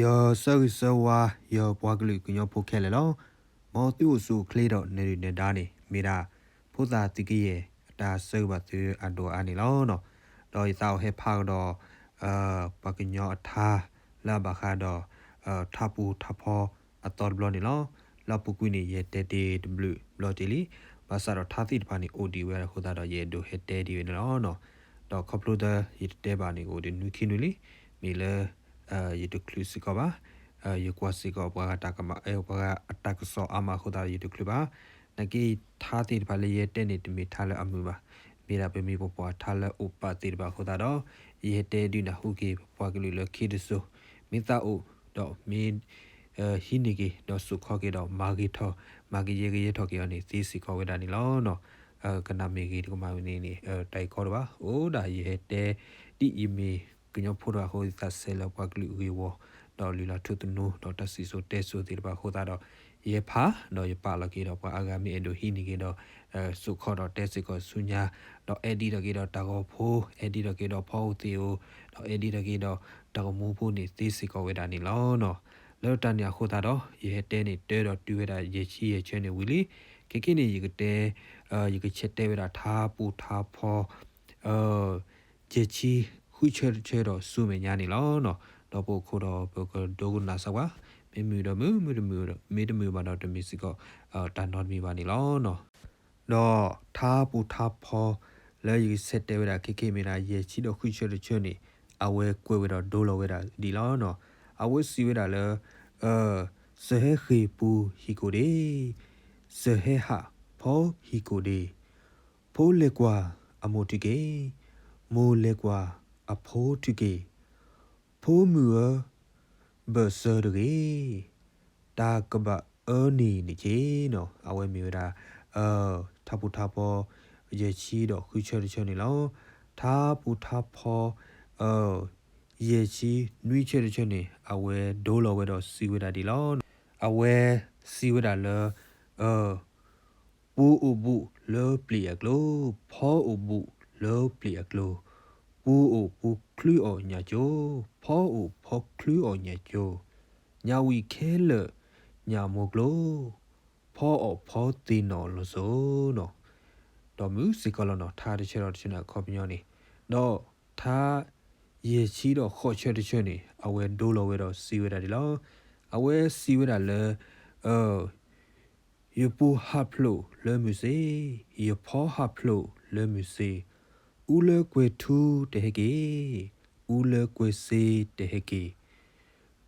ယဆၢဂ့ၤဆၢဝါ ယပှၤကလုာ်ကညီဖိခဲလၢာ်လီၤ. မ်သုအိၣ်ဆူၣ်အိၣ်ချ့ဒီးနၢၤဒုၣ်နၢၤဒါန့ၣ် မ့ၢ်ဒၣ် ဖိသၣ်သုးကယဲၢ်အတၢ်ဆၢဂ့ၤဘၣ်သုအဒိၣ်အါန့ၣ်လီၤ. ဒီးယသးအိၣ်ဟဲဖးကဒီး ပှၤကညီအထါလၢအဘၣ်ဃးဒီး ထါပူၤထါဖီအသီတဘျီန့ၣ်လီၤ. လၢအပူၤကွံာ်န့ၣ် ယဟဲတဲတ့ၢ်တဘျုးဘျီတ့ၢ်လံ. ဘၣ်ဆၣ်ဒီးထါသ့ၣ်တဖၣ်န့ၣ် အိၣ်ဒံးဝဲဒၣ်အဃိသတးဒီး ယအဲၣ်ဒိးဟဲတဲဒံးဝဲန့ၣ်လီၤ. ဒီးခီဖျိလၢယတတဲဘၣ်န့ၣ် အိၣ်ဒီးနွံခံနွံလံ, မ့ၢ်လၢ ယတချုးစ့ၢ်ကီးဘၣ်. ယကွၢ်စ့ၢ်ကီးပှၤဂၤတၢ်ကမၣ် ပှၤဂၤအတၢ်ကစီၣ်အါမးအဃိသတးဒီး ယတချုးဘၣ်. နာ်က့ထါသ့ၣ်တဖၣ်လၢယတဲန့ၣ် တမ့ၢ်ထါလၢအမုာ်ဘၣ်. မ့ၢ်ဒၣ်ပမ့ၢ်ပပှၤထါလၢအိၣ်ပာ်သ့ၣ်တဖၣ်အဃိသတးဒီး ယဟဲတဲဒုးနၢ်ဟူက့ၤ ပပှၤကလုာ်လၢခံတစိၤ မ့ၢ်သးအိၣ် ဒီးမ့ၢ် ဟံးန့ၢ်က့ၤ ဒီးစိာ်ခီက့ၤဒီး မၤဂ့ၤထီၣ် မၤကယဲၢ်ကယဲၢ်ထီၣ်က့ၤအီၤန့ၣ် သ့စ့ၢ်ကီးဝဲဒၣ်န့ၣ်လီၤ. ကနၣ်မ့ၢ်ဂ့ၤတကမၣ်မ့ၢ်ဂ့ၤန့ၣ် တၢ်ဂ့ၢ်ကီတဘၣ်. အိၣ်ဒၣ်ယဟဲတဲ ဒ်ယမ့ၢ်ကညီဖိတဂၤအဃိ ယသးစဲလၢပှၤကလုာ်ဂ့ၢ်ဝီ ဒီးလုၢ်လၢ်ထူသနူ ဒီးတၢ်စံၣ်စိၤတဲစိၤသ့ၣ်တဖၣ်အဃိသတးဒီး ယဟဲဖး ဒီးယပာ်လီၤက့ၤဒီးပှၤအါဂၤမ့ၢ်အဲၣ်ဒိးဟံးန့ၢ်က့ၤဒီး စိာ်ခီဒီးတဲစ့ၢ်ကီးဆူညါ ဒီးအဲၣ်ဒိးထီၣ်က့ၤဒီးတၢ်ဂီၤဖိ အဲၣ်ဒိးထီၣ်က့ၤဒီးဖီအိၣ်သ့ၣ်အိၣ် ဒီးအဲၣ်ဒိးထီၣ်က့ၤဒီးတၢ်ဂီၤမူဖိန့ၣ် သ့စ့ၢ်ကီးဝဲဒၣ်န့ၣ်လီၤ. လၢတၢ်န့ၣ်အဃိသတးဒီး ယဟဲတဲန့ၣ် တၢဒီးတုၤဝဲဒၣ်ယဲၢ်ဆံယဲၢ်ဆၢန့ၣ်ဝံၤလံ. ခဲကနံၣ်န့ၣ် ယကတဲ ယကဆဲးတဲဝဲဒၣ်ထါပူၤထါဖီ ယဲၢ်ဆံဃုဆၢတဆၢဒီးဆူမဲာ်ညါန့ၣ်လီၤ. ဒီးပအိၣ်ခိးဒီးပကဒိကနၣ်စၢၤကွၢ်, မ့ၢ်မုာ်ဒီးမုာ်, မ့ၢ်တမုာ်ဘၣ်ဒီးတမ့ၢ်စ့ၢ်ကီး တၢ်နီတမံၤဘၣ်န့ၣ်လီၤ. ဒီးထါပူၤထါဖီ လၢယကဆဲးတဲဝဲဒၣ်ခဲကနံၣ်မ့ၢ်ဒၣ် ယဲၢ်ဆံဒီးဃုဆၢတဆၢန့ၣ် အဝဲကွဲးဝဲဒီးဒိလီၤဝဲဒၣ်ဒ်လီၤ. အဝဲစံးဝဲဒၣ်လၢ စၢၤဟဲဃ့ၢ်ပူၤဟံၣ်ကိၣ်ဒ့, စၢၤဟဲဟးဖီဟံၣ်ကိၣ်ဒ့, ဖိလဲၤကွၢ်အမိၢ်ထံက့ၤ, မိၢ်လဲၤကွၢ်အဖိထံက့ၤ, ဖိမုၣ်ဧၢ, ဘၢၣ်စၢၤတဂ့ၤ, တၢ်ကဘၣ်အၢန့ၢ်န့ၣ်က့ၤနီၤ. အဝဲမ့ၢ်ဝဲဒၣ် ထါပူၤထါဖီ ယဲၢ်ဆံဒီးဃုဆၢတဆၢန့ၣ်လီၤ. ထါပူၤထါဖီ ယဲၢ်ဆံနွံဆၢတဆၢန့ၣ် အဝဲဒိလီၤဝဲဒီးစံးဝဲဒၣ်ဒ်လီၤ. အဝဲစံးဝဲဒၣ်လၢ ပူၤအိၣ်ဘူးလၢပျံၤအကျိၤ, ဖီအိၣ်ဘူးလၢပျံၤအကျိၤ, ပူၤအိၣ်ပူၤချုးအီၣ်ညၣ်ကၠိ, ဖီအိၣ်ဖီချုးအီၣ်ညၣ်ကၠိ, ညၣ်ဝံာ်ခဲလၢာ်ညၣ်မိၢ်ကျိၤ, ဖီအီၣ်ဖီသ့ၣ်နီၣ်လီၤစိၤနီၤ. ဒီးမုာ်စ့ၢ်ကီးလီၤနီၤ ထါတဆၢဒီးတဆၢန့ၣ်အခီပညီန့ၣ်, ဒီးထါယဲၢ်ဆံဒီးဃိးဆၢတဆၢန့ၣ် အဝဲဒိလီၤဝဲဒီးစံးဝဲဒၣ်ဒ်လီၤ. အဝဲစံးဝဲဒၣ်လၢ ယပူၤဟးဖျိးလၢမုၢ်စ့, ယဖီဟးဖျိးလၢမုၢ်စ့, အူလၢကွဲၤထူတဟဲက့ၤ, အူလၢကွဲၤစ့တဟဲက့ၤ,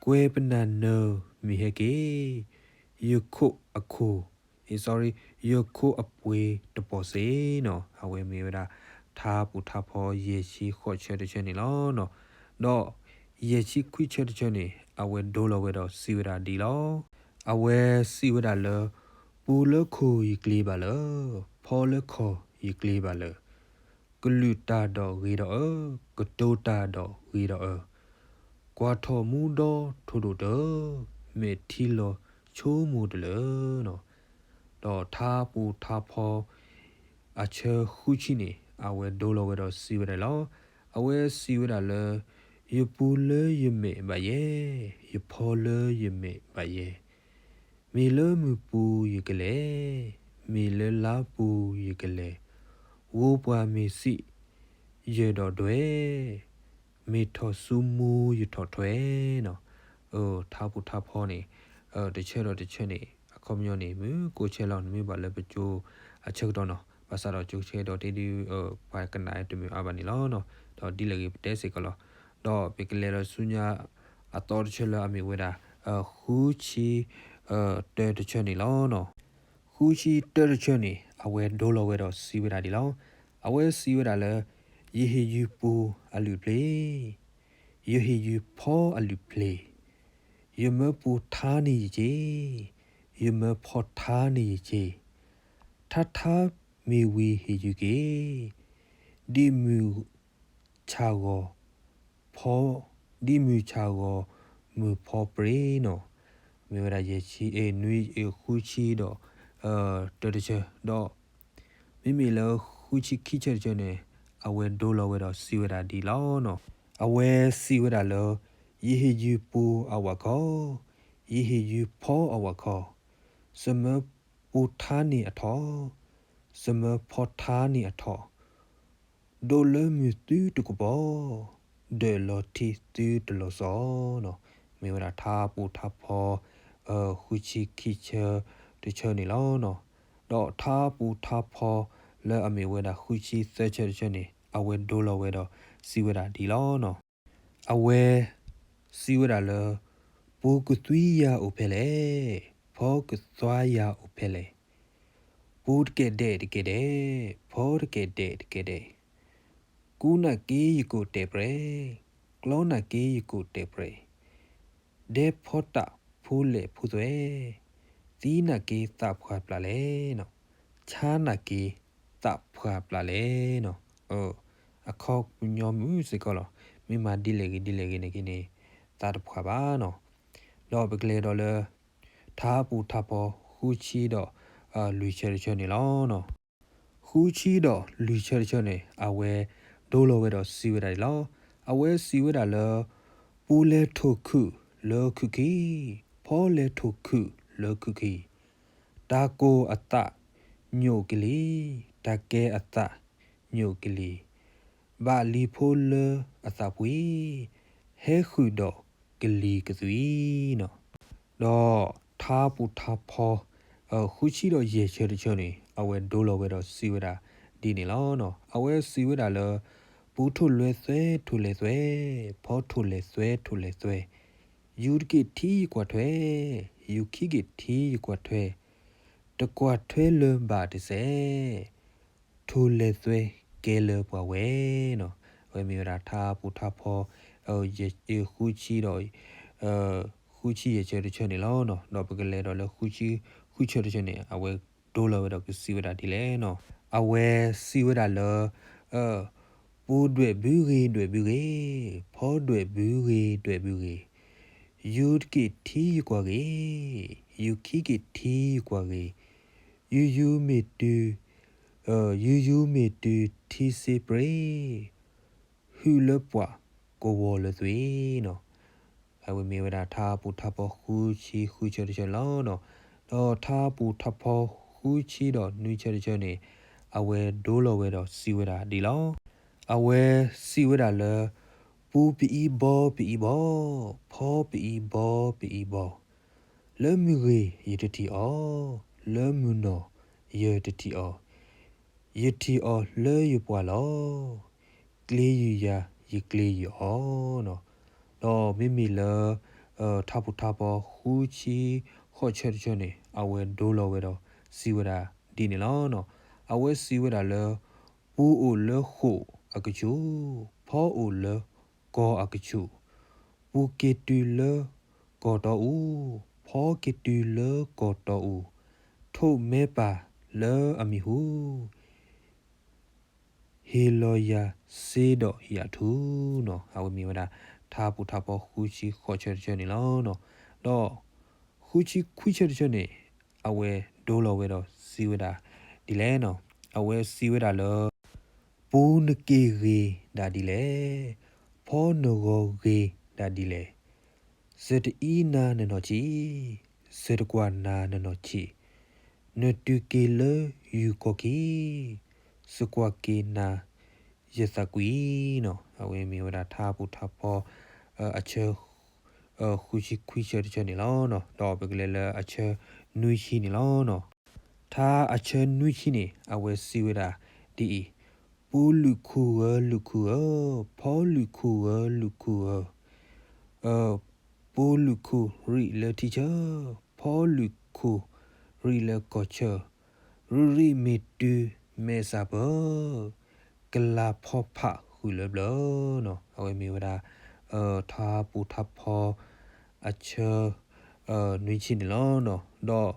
ကွဲၤပနၢ်နၢၤမ့ၢ်ဟဲက့ၤ, ယခိၣ်အခိၣ်, အ့ sorry, ယခိၣ်အပှ့ၤတပီၢ်စ့နီၤ. အဝဲမ့ၢ်ဝဲဒၣ် ထါပူၤထါဖီယဲၢ်ဆံဃိးဆၢတဆၢန့ၣ်လီၤ. ဒီးယဲၢ်ဆံခွံဆၢတဆၢန့ၣ် အဝဲဒိလီၤဝဲဒီးစံးဝဲဒၣ်ဒ်လီၤ. အဝဲစံးဝဲဒၣ်လၢ ပူၤလၢခိၣ်ယကျ့ၤဘၣ်လၢာ်, ဖီလၢခီၣ်ယကျ့ၤဘၣ်လၢာ်, ကလုၢ်တၢ်ဒီးဂ့ၤဒီးအၢ, ကတိၤတၢ်ဒီးဂ့ၤဒီးအၢ, ကွၢ်ထီၣ်မူဒီထိၣ်ဒိၣ်တၢၢ်, မဲာ်ထံလီၤဆိကမိၣ်တလၢာ်နီၤ. ဒီးထါပူၤထါဖီ အဆၢဃုဆံန့ၣ် အဝဲဒိလီၤဝဲဒီးစံးဝဲဒၣ်လီၤ. အဝဲစံးဝဲဒၣ်လၢ ယပူၤလၢယမဲာ်ဘၣ်ယဲ, ယဖီလၢယမဲာ်ဘၣ်ယဲ, မ့ၢ်လၢမုၢ်ပူၤယကလဲၤ, မ့ၢ်လၢလါပူၤယကလဲၤ, ဂိၢ်ပှၢ်မ့ၢ်စံး ယဒီးဒွဲၣ်, မ့ၢ်ထီၣ်ဆူမူယထီၣ်ထွဲနီၤ. ထါပူၤထါဖီန့ၣ် တဆၢဒီးတဆၢန့ၣ် အခီပညီန့ၣ် မ့ၢ်ကိးဆၢလီၤ နမ့ၢ်ဘၣ်လၢပကၠိအဆၢကတီၢ်နီၤ. ဘၣ်ဆၣ်ဒီးကၠိဆၢကတီၢ်တ့ၢ်ဒုး ပှၤကနၣ်တမုာ်အါဘၣ်န့ၣ်လီၤ. ဒီးဒ်လဲၣ်ဂ့ၤပတဲစ့ၢ်ကီးလီၤ. ဒီးပကလဲၤဒီးဆူညါအသီတဆၢလၢအမ့ၢ်ဝဲဒၣ် ဃုဆံ တၢတဆၢန့ၣ်လီၤ. ဃုဆံတၢတဆၢန့ၣ် အဝဲဒိလီၤဝဲဒီးစံးဝဲဒၣ်ဒ်လီၤ. အဝဲစံးဝဲဒၣ်လၢ ယဟ့ၣ်ယုၢ်ပူၤအလုၢ်အပျ့ၤ, ယဟ့ၣ်ယုၢ်ဖီအလုၢ်အပျ့ၤ, ယမၢပူၤထါန့ၢ်ယက့ၤ, ယမၢဖီထါန့ၢ်ယက့ၤ, ထါထါမ့ၢ်ဝံၤဟ့ၣ်ယုၢ်က့ၤ, ဒ်မုၢ်ဆၣ်ဂီၤ ဖီ, ဒ်မုၢ်ဆၣ်ဂီၤမုၢ်ဖီပရ့နီၤ. မ့ၢ်ဝဲဒၣ်ယဲၢ်ဆံ အ့ နွံ အ့ ဃုဆံဒီး တၢတဆၢ ဒီး မ့မ့ၢ်လၢဃုဆံခံဆၢတဆၢန့ၣ် အဝဲဒိလီၤဝဲဒီးစံးဝဲဒၣ်ဒ်လီၤနီၤ. အဝဲစံးဝဲဒၣ်လၢ ယဟ့ၣ်ယုၤပူၤအဝၤခီ, ယဟ့ၣ်ယုၤဖီအဝၤခီ, စမၢပူၤထါန့ၢ်အထီၣ်, စမၢဖီထါန့ၢ်အထီၣ်, ဒိးလၢမုၢ်သုတကပီၤ, ဒၢးလီၤထံသုတလီၤစီနီၤ. မ့ၢ်ဝဲဒၣ်ထါပူၤထါဖီ ဃုဆံခံဆၢတဆၢန့ၣ်လီၤနီၤ. ဒီးထါပူၤထါဖီလၢအမ့ၢ်ဝဲဒၣ်ဃုဆံသၢဆၢတဆၢန့ၣ် အဝဲဒိလီၤဝဲဒီးစံးဝဲဒၣ်ဒ်လီၤနီၤ. အဝဲစံးဝဲဒၣ်လၢ ပူၤကသွံယၤအိၣ်ဖဲလဲၣ်, ဖီကသွါယၤအိၣ်ဖဲလဲၣ်, ပူၤတကဲာ်ဒဲးတကဲာ်ဒဲး, ဖီတကဲာ်ဒဲးတကဲာ်ဒဲး, ကူနာ်က့ယကိးတဲာ်ပြဲၤ, ကျီနာ်က့ယကိးတဲာ်ပြဲၤ, ဒဲဖီတၢ်ဖိလဲၣ်ဖိသွဲ, သံနာ်က့သးဖှၢ်ပျၢ်လဲၣ်နီၤ, ဆါနာ်က့သးဖှၢ်ပျၢ်လဲၣ်နီၤ. အခီပညီမုၢ်စ့ၢ်ကီးလီၤ. မ့ၢ်မၤဒ်လဲၣ်ဂ့ၤဒ်လဲၣ်ဂ့ၤန့ၣ်က့န့ၣ် သးတဖှၢ်ဘၣ်နီၤ. ဒီးပကလဲၤဒီးလၢ ထါပူၤထါဖီ ဃုဆံဒီးလွံၢ်ဆၢတဆၢန့ၣ်လီၤ. ဃုဆံဒီးလွံၢ်ဆၢတဆၢန့ၣ် အဝဲဒိလီၤဝဲဒီးစံးဝဲဒၣ်ဒ်လီၤ. အဝဲစံးဝဲဒၣ်လၢ ပူၤလဲၤထိၣ်ခုၣ်လၢခုၣ်ခံ, ဖီလဲၤထိၣ်ခုၣ်လၢခုၣ်ခံ, တၢ်ကိၢ်အသးညိးကလံၤ, တၢ်ကဲအသးညိးကလံၤ, ဘၣ်လံၤဖိလၢအသးပှ့ၤ, ဟဲဃုာ်ဒီးကလံၤကသွံနီၤ. ဒီးထါပူၤထါဖီ ဃုဆံဒီးယဲၢ်ဆၢတဆၢန့ၣ် အဝဲဒိလီၤဝဲဒီးစံးဝဲဒၣ်ဒ်န့ၣ်လီၤ. အဝဲစံးဝဲဒၣ်လၢ ပူၤထိၣ်လဲၤသွဲထိၣ်လဲၤသွဲ, ဖီထိၣ်လဲၤသွဲထိၣ်လဲၤသွဲ, ယူၤတက့ၢ်ထံယကွၢ်ထွဲ, ယူၤခံက့ၢ်ထံယကွၢ်ထွဲ, တကွၢ်ထွဲလၢၤဘၣ်တစဲး, ထိၣ်လဲၤသွဲကဲလၢပှၤဝဲနီၤ. အဝဲမ့ၢ်ဝဲဒၣ်ထါပူၤထါဖီ ဃုဆံဒီး ဃုဆံယဲၢ်ဆၢတဆၢန့ၣ်လီၤ. ဒီးပကလဲၤဒီးလၢ ဃုဆံဃုဆၢတဆၢန့ၣ် အဝဲဒိလီၤဝဲဒီးကစံးဝဲဒၣ်ဒ်လဲၣ်နီၤ. အဝဲစံးဝဲဒၣ်လၢ ပူၤဒွဲၣ်ဘုဂ့ၤဒွဲၣ်ဘုဂ့ၤ, ဖီဒွဲၣ်ဘုဂ့ၤဒွဲၣ်ဘုဂ့ၤ, ယူၤတက့ၢ်ထံယကွၢ်ဂ့ၤ, ယူၤခံက့ၢ်ထံယကွၢ်ဂ့ၤ, ယူၤယူၤမ့ၢ်တုၤ, ယူၤယူၤမ့ၢ်တုၤထံစ့ပြ့ၤ, ဟုၣ်လၢပှၢ်ကဝီၤလၢသွံနီၤ. အဝဲမ့ၢ်ဝဲဒၣ်ထါပူၤထါဖီဃုဆံဃုဆၢတဆၢန့ၣ်လီၤ. ဒီးထါပူၤထါဖီဃုဆံဒီးနွံဆၢတဆၢန့ၣ် အဝဲဒိလီၤဝဲဒီးစံးဝဲဒၣ်ဒ်လီၤ. အဝဲစံးဝဲဒၣ်လၢ ပူၤပအံၤဘီပအံၤဘီ, ဖီပအံၤဘီပအံၤဘီ, လၢမုၢ်ဂ့ၤယတထံၣ်အီၤ, လၢမုၢ်နီၢ်ယတထံၣ်အီၤ, ယထံၣ်အီၤလၢယပှၢ်လီၤ. ကျ့ယုာ်ယၤ ယကျ့ယုာ်အီၤနီၤ. ဒီးမ့မ့ၢ်လၢ ထါပူၤထါဖီဃုဆံဃိးဆၢတဆၢန့ၣ် အဝဲဒိလီၤဝဲဒီးစံးဝဲဒၣ်ဒ်န့ၣ်လီၤ. အဝဲစံးဝဲဒၣ်လၢ ပူၤအိၣ်လၢဃိာ်အကဆူၣ်, ဖီအိၣ်လၢကီၢ်အကဆူၣ်, ပူၤက့ၤတုၤလၢကီၢ်တီအူ, ဖီက့ၤတုၤလၢကီၢ်တီအူ, ထိၣ်မဲပၢ်လၢအမံၤဟူ ဟ့ၣ်လီၤယၤစ့ဒီးယၤထူနီၤ. အဝဲမ့ၢ်ဝဲဒၣ် ထါပူၤထါဖီဃုဆံဃိးဆၢတဆၢန့ၣ်လီၤ. ဒီးဃုဆံခွံဆၢတဆၢန့ၣ် အဝဲဒိလီၤဝဲဒီးစံးဝဲဒၣ်ဒ်လဲၣ်နီၤ. အဝဲစံးဝဲဒၣ်လၢ ပူၤနက့ၢ်ဂ့ၤဒၣ်ဒ်လဲၣ်, ဖီနဂီၤဂ့ၤဒၣ်ဒ်လဲၣ်, စၢၤတအံၤနၤနနီၢ်ဆံး, စၢၤတကွၢ်နၤနနီၢ်ဆံး, နတုၤက့ၤလၢယုၢ်ကီၢ်ခံ, စကွၢ်က့ၤနၤယသးကွံနီၤ. အဝဲမ့ၢ်ဝဲဒၣ်ထါပူၤထါဖီ အဆၢ ဃုဆံခွံဆၢတဆၢန့ၣ်လီၤ. ဒီးပကလဲၤလၢအဆၢနွံဆံန့ၣ်လီၤ. ထါအဆၢနွံဆံန့ၣ် အဝဲစံးဝဲဒၣ်ဒ်အံၤ, ပူၤလုၣ်ခူၣ်ဂၢၤလုၣ်ခူၣ်ဂၢၤ, ဖီလုၣ်ခူၣ်ဂၢၤလုၣ်ခူၣ်ဂၢၤ, ပူၤလုၣ်ခူၣ်ရံးလၢထံဆၢ, ဖီလုၣ်ခူၣ်ရံးလၢကီၢ်ဆၢ, ရံးရံးမ့ၢ်တုၤမဲာ်ဆှးပၢၢ်, ကလၤဖီဖးဃုာ်လၢဘျၢနီၤ. အဝဲမ့ၢ်ဝဲဒၣ် ထါပူၤထါဖီ အဆၢ နွံဆံန့ၣ်လီၤ. ဒီး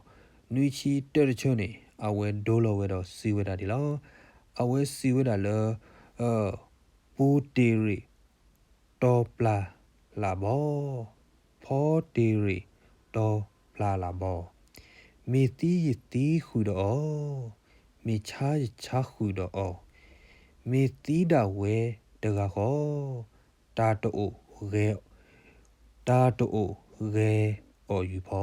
နွံဆံတၢတဆၢန့ၣ် အဝဲဒိလီၤဝဲဒီးစံးဝဲဒၣ်ဒ်လီၤ. အဝဲစံးဝဲဒၣ်လၢ ပူၤတ့ၢ်ရ့ၣ်တီၤပျၢ်လၢ်ဘီ, ဖီတ့ၢ်ရ့ၣ်တီၤပျၢ်လၢ်ဘီ, မ့ၢ်သံယသံဃုာ်ဒီးအီၤ, မ့ၢ်ဆါယဆါဃုာ်ဒီးအီၤ, မ့ၢ်သံဒၣ်ဝဲတဂၤဃီ, တၢ်တအိၣ်ဂဲၤ, တၢ်တအိၣ်ဂဲၤအီၣ်ယုၢ်ဖီ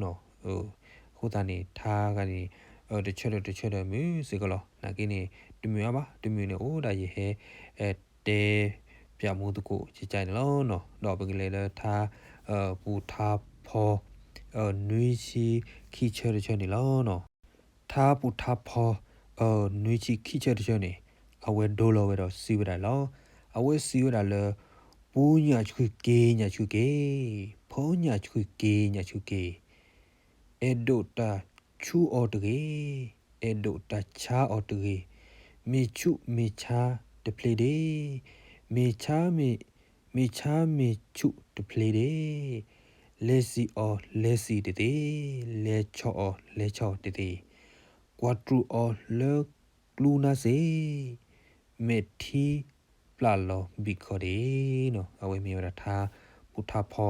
နီၤ. အဃိသတးန့ၣ် ထါဂၤန့ၣ် တဆၢဒီးတဆၢဒီးမုာ်စ့ၢ်ကီးလီၤ. နာ်က့န့ၣ် တမုာ်အါဘၣ်, တမုာ်န့ၣ် အိၣ်ဒၣ်ယဟဲ တဲပၠးမူသကိးကကန့ၣ်လီၤနီၤ. ဒီးပကလဲၤလၢထါပူၤထါဖီ နွံဆံခံဆၢတဆၢန့ၣ်လီၤနီၤ. ထါပူၤထါဖီ နွံဆံခံဆၢတဆၢန့ၣ် အဝဲဒိလီၤဝဲဒီးစံးဝဲဒၣ်လီၤ. အဝဲစံးဝဲဒၣ်လၢ ပူညၣ်ဆှုၣ်က့ၤညၣ်ဆှုၣ်က့ၤ, ဖီညၣ်ဆှုၣ်က့ၤညၣ်ဆှုၣ်က့ၤ, အဲၣ်ဒိးတၢ်ဆူအီၤတဂ့ၤ, အဲၣ်ဒိးတၢ်ဆါအီၤတဂ့ၤ, မ့ၢ်ဆူၣ်မ့ၢ်ဆါတဖျ့ဒ့, မ့ၢ်ဆါမ့ၢ် မ့ၢ်ဆါမ့ၢ်ဆူၣ်တဖျ့ဒ့, လဲၤစံၣ်အီၤလဲၤစံၣ်တသ့, လဲၤဆီၣ်အီၤလဲၤဆီၣ်တသ့, ကွၢ်တြူာ်အီၤလၢကျူနါစ့, မဲာ်ထံပျၢ်လီၤဘံၣ်ခီၣ်ဒ့နီၤ. အဝဲမ့ၢ်ဝဲဒၣ်ထါပူၤထါဖီ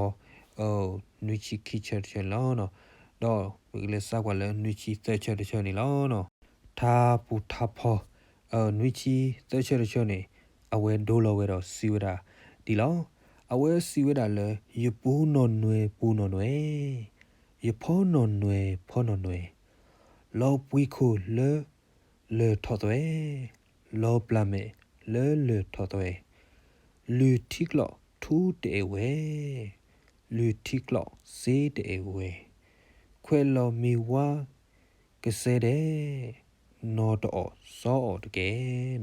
နွံဆံခံဆၢတဆၢန့ၣ်လီၤ. ဒီးပကလဲၤစးကွၢ်လၢနွံဆံသၢဆၢတဆၢန့ၣ်လီၤ. ထါပူၤထါဖီ နွံဆံသၢဆၢတဆၢန့ၣ် အဝဲဒိလီၤဝဲဒီးစံးဝဲဒၣ်ဒ်လီၤ. အဝဲစံးဝဲဒၣ်လၢ ယပူနီၢ်နွဲၣ်ပူနီၢ်နွဲၣ်, ယဖီနီၢ်နွဲၣ်ဖီနီၢ်နွဲၣ်, လီၤပှံၤခိၣ်လၢလၢၢ်ထီၣ်သွဲ, လီၤပျၢ်မဲာ်လၢလၢၢ်ထီၣ်သွဲ, လုၢ်ထံကျိးထူတအဲၣ်ဝဲ, လုၢ်ထံကျိးစ့တအဲၣ်ဝဲ, ခွဲးလီၤမ့ၢ်ဝါကစဲဒဲး, နီၢ်တအီၣ်စီအီၣ်တကဲ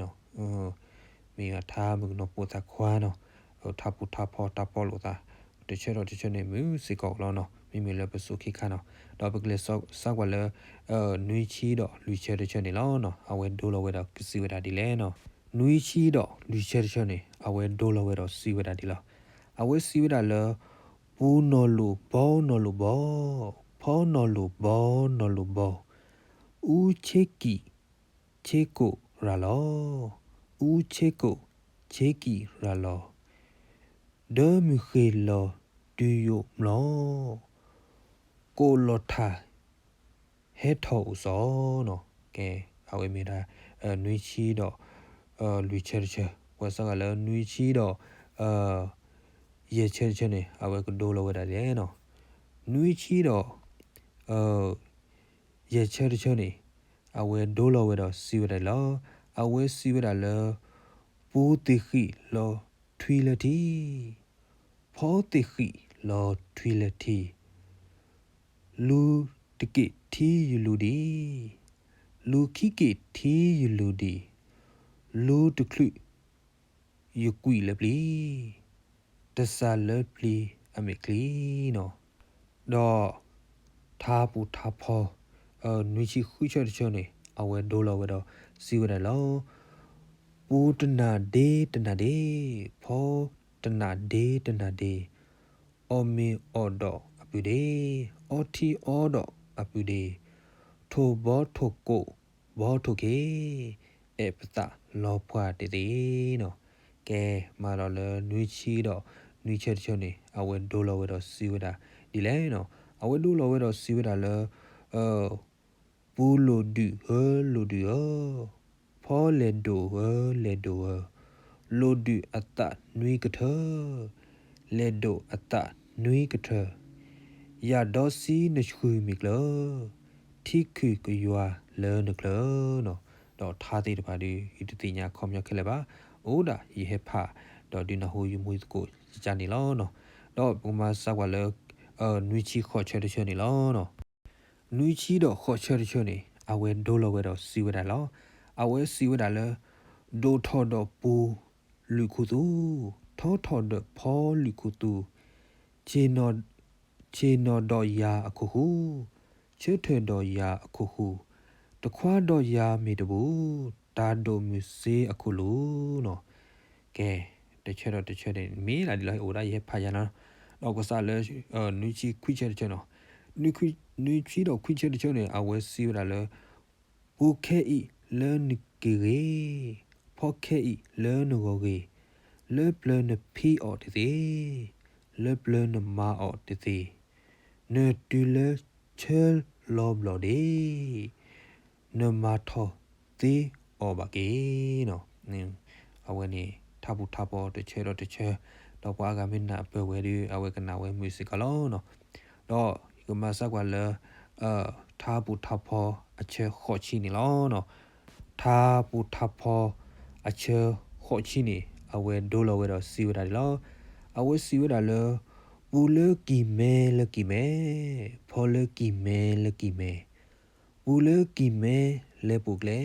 နီၤ. မ့ၢ်ထါမုၣ်ကနီၤပိာ်သးခွါနီၤ, ထါပူၤထါဖီတၢ်ပီလိာ်သး တဆၢဒီးတဆၢန့ၣ်မုာ်စ့ၢ်ကီးလီၤနီၤ. မ့မ့ၢ်လၢပစိၤခံခါနီၤ, ဒီးပကလဲၤစးကွၢ်လၢ နွံဆံဒီးလွံၢ်ဆၢတဆၢန့ၣ်လီၤနီၤ. အဝဲဒိလီၤဝဲဒီးကစံးဝဲဒၣ်ဒ်လဲၣ်နီၤ. နွံဆံဒီးလွံၢ်ဆၢတဆၢန့ၣ် အဝဲဒိလီၤဝဲဒီးစံးဝဲဒၣ်ဒ်လီၤ. အဝဲစံးဝဲဒၣ်လၢ ပူနီၢ်လိၣ်ဘီနီၢ်လိၣ်ဘီ, ဖီနီၢ်လိၣ်ဘီနီၢ်လိၣ်ဘီ, အူဆ့ကံၣ်ဆ့ကိၣ်ရၤလီၤ, အူဆ့ကိၣ်ဆ့ကံၣ်ရၤလီၤ, ဒၢမုၢ်ဃ့ၢ်လီၤတုၤယိာ်မျိာ်, ကိၣ်လီၤထၢ် ဟဲထီၣ်အိၣ်စီနီၤ. ကဲ, အဝဲမ့ၢ်ဒၣ် နွံဆံဒီး လွံၢ်ဆၢတဆၢ, ပှၤစးဂၤလၢနွံဆံဒီး ယဲၢ်ဆၢတဆၢန့ၣ် အဝဲကဒိလီၤဝဲဒၣ်ဒ်လဲၣ်နီၤ. နွံဆံဒီး ယဲၢ်ဆၢတဆၢန့ၣ် အဝဲဒိလီၤဝဲဒီးစံးဝဲဒၣ်လီၤ. အဝဲစံးဝဲဒၣ်လၢ ပူသ့ၣ်ဃံၣ်လီၤထွံလၢထံ, ဖီသ့ၣ်ဃံၣ်လီၤထွံလၢထံ, လူၤတက့ၣ်ထံယလူၤဒံး, လူၤခံက့ၣ်ထံယလူၤဒံး, လူၤတချုးယကွံာ်လၢပျံၤ, တစှၤလၢပျံၤအမဲာ်ချံနီၤ. ဒီးထါပူၤထါဖီ နွံဆံဃုဆၢတဆၢန့ၣ် အဝဲဒိလီၤဝဲဒီးစံးဝဲဒၣ်လီၤ. ပူတနၢ်ဒ့တနၢ်ဒ့, ဖီတနၢ်ဒ့တနၢ်ဒ့, အီၣ်မ့ၤအီၣ်ဒီးအပုၢ်ဒ့, အီထံအီဒီးအပုၢ်ဒ့, ထိၣ်ဘီထိၣ်ကိၣ်ဘီထိၣ်က့ၤ, အဲၣ်ပသးလီၤပှၢ်တသ့နီၤ. ကဲ, မၤဒီးလၢနွံဆံဒီးနွံဆၢတဆၢန့ၣ် အဝဲဒိလီၤဝဲဒီးစံးဝဲဒၣ်ဒ်လဲၣ်နီၤ. အဝဲဒိလီၤဝဲဒီးစံးဝဲဒၣ်လၢ ပူလိာ်ဒုၣ်ဧၢလိာ်ဒုၣ်ဧၢ, ဖီလဲၣ်ဒိၣ်ဧၢလဲၣ်ဒိၣ်ဧၢ, လိာ်ဒုၣ်အသးနွံကထၢ, လဲၣ်ဒိၣ်အသးနွံကထၢ, ယၢ်ဒီဆံနဆှုၢ်မ့ၢ်ကျၢၤ, ထံခုၣ်ကယွၤလၢနကျၢၤနီၤ. ဒီးထါသ့ၣ်တဖၣ်ဒီး ယတသ့ၣ်ညါခီပညီခဲလၢာ်ဘၣ်, အိၣ်ဒၣ်ယဟဲဖး ဒီးဒုးနၢ်ဟူယမူသကိးယကန့ၣ်လီၤနီၤ. ဒီးပကမၤစးကွၢ်လၢ နွံဆံဃိးဆၢတဆၢန့ၣ်လီၤနီၤ. နွံဆံဒီးဃိးဆၢတဆၢန့ၣ် အဝဲဒိလီၤဝဲဒီးစံးဝဲဒၣ်လီၤ. အဝဲစံးဝဲဒၣ်လၢ ဒိၣ်ထီၣ်ဒီးပူၤလုၢ်ခူသူၣ်, ထီထီၣ်ဒီးဖီလုၢ်ခူသူၣ်, ဆ့ၣ်နီၤဒီးယၤအခိၣ်ဃူ, ဆၢထၢၣ်ဒီးယၤအခိၣ်ဃူ, တခွါဒီးယၤမ့ၢ်တဘူၣ်, တၢ်ဒိၣ်မုၢ်စ့အခိၣ်လူၤနီၤ. ကဲ, တဆၢဒီးတဆၢန့ၣ် မ့ၢ်ဒၣ်ဒ်လီၤ အိၣ်ဒၣ်ယဟဲဖးယၤနီၤ. ဒီးကစးလၢ နွံဆံခွံဆၢတဆၢနီၤ. နွံဆံဒီးခွံဆၢတဆၢန့ၣ် အဝဲစံးဝဲဒၣ်လၢ ပူခဲအံၤလၢနက့ၤဂ့ၤ, ဖီခဲအံၤလၢနဂီၢ်ဂ့ၤ, လၢပျၢၤနဖံးအီၤတသ့, လၢပျၢၤနမၤအီၤတသ့, နတုၤလၢဆၢလီၤဘျီၣ်ဒ့, နမၤထီၣ်သ့အီၤဘၣ်က့ၤနီၤ. အဝဲန့ၣ် ထါပူၤထါဖီတဆၢဒီးတဆၢ, ဒီးပှၤအါဂၤမ့ၢ်နၢ်ပၢၢ်ဝဲဒီး အဝဲကနၣ်ဝဲမုာ်စ့ၢ်ကီးလီၤနီၤ. ဒီးယကမၤစၢ်ကွၢ်လၢ ထါပူၤထါဖီအဆၢဃိးဆံန့ၣ်လီၤနီၤ. ထါပူၤထါဖီအဆၢဃိးဆံန့ၣ် အဝဲဒိလီၤဝဲဒီးစံးဝဲဒၣ်ဒ်လီၤ. အဝဲစံးဝဲဒၣ်လၢ ပူၤလၢကံၢ်မဲလၢကံၢ်မဲ, ဖီလၢကံၢ်မဲလၢကံၢ်မဲ, ပူၤလၢကံၢ်မဲလဲၤပူၤကျဲ,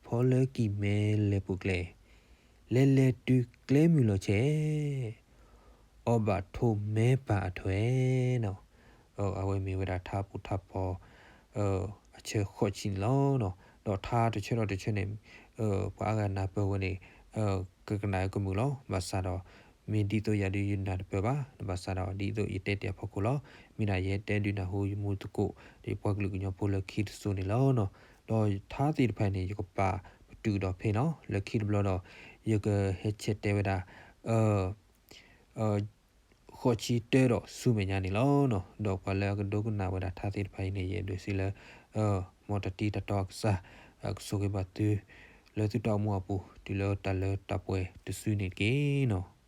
ဖီလၢကံၢ်မဲလဲၤပူၤကျဲ, လဲၤလဲၤတုၤကျဲမုၢ်လီၤဆဲး, အီၣ်ဘၣ်ထိးမဲပၢ်အထွဲနီၤ. အဝဲမ့ၢ်ဝဲဒၣ်ထါပူၤထါဖီ အဆၢဃိးဆံန့ၣ်လီၤ. ဒီးထါတဆၢဒီးတဆၢန့ၣ် ပှၤအါဂၤနၢ်ပၢၢ်ဝဲန့ၣ် ကကနၣ်ကမုာ်လီၤ. ဘၣ်ဆၣ်ဒီး မ့ၢ်ဒ်သိးယၤဒုးယနၢ်တပၢၢ်ဘၣ်, ဘၣ်ဆၣ်ဒီးဒ်သိးယတဲတ့ၢ်အဖီခိၣ်လီၤ. မ့ၢ်ဒၣ်ယဟဲတဲဒုးနၢ်ဟူယမူသကိး ဒီးပှၤကလုာ်ကညီဖိလၢခံတစိၤန့ၣ်လီၤ. ဒီးထါသ့ၣ်တဖၣ်န့ၣ် ယကပာ်ပတုာ်ဒီးဖဲနီၤ လၢခံတဘျီဒီး ယကဟဲဆဲးတဲဝဲဒၣ် ဃိးဆံတၢဒီးဆူမဲာ်ညါန့ၣ်လီၤ. ဒီးပှၤလၢအကဒိကနၣ်ဝဲဒၣ်ထါသ့ၣ်တဖၣ်အံၤန့ၣ် ယအဲၣ်ဒိးစံးလၢ မ်တၢ်တံၤတၢ်တီအကစၢ် ကဆိၣ်ဂ့ၤဘၣ်သု လၢသုတၢ်အိၣ်မူအပူၤ တုၤလၢတၢ်လၢတၢ်ပှဲၤတစုန့ၣ်တက့ၢ်နီၤ.